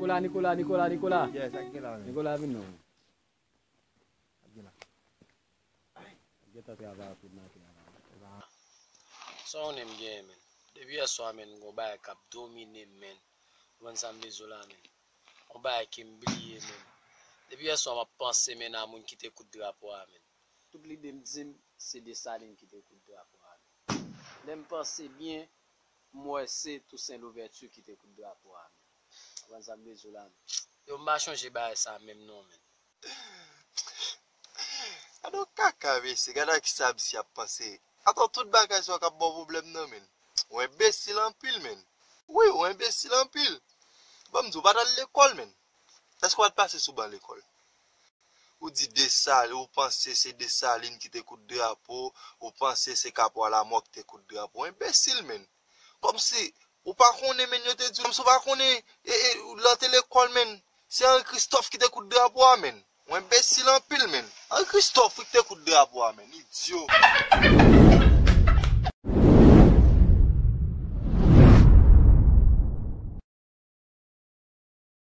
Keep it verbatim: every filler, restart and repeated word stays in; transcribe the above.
Nikola, Nikola, Nikola, Nikola. Yes, ak gen la, men. Nikola, vin non. Ak gen la. Gentan travay pou nan tè a la. Sa w konnen m genyen, men. Depi yèswa, men, gon bagay k ap domine m, men. Ou konprann sa m vle di w la, men. Yon bagay ke m bliye, men. Depi yèswa, m ap panse, men, a moun ki te koud drapo a, men. Tout lide m di m, se Desalin ki te koud drapo a, men. Lè m panse byen, m wè se Toussaint Louverture ki te koud drapo a, men. Ou konprann sa m vle di w la, men. Yo, m pa chonje bagay sa menm non, men. Gade yon kaka mesye, gade a kisa misye ap panse. Atò tout bagay sa yo k ap ba w pwoblèm nan, men. Ou enbesil anpil, men. Wi, ou enbesil anpil. Ban m di w, ou pa t al lekòl, men. Èske w pa t pase sou ban lekòl? Ou di Desalin, ou panse se Desalin ki te koud drapo, ou panse se Kapwa Lamò ki te koud drapo. Enbesil, men. Kòmsi ou pa konnen, men, yo te di w, kòmsi ou pa konnen, e, e, lè w te lekòl, men, se Henri Christophe ki te koud drapo a, men. Ou enbesil anpil, men. Henri Christophe wi ki te koud drapo a, men. Idyo.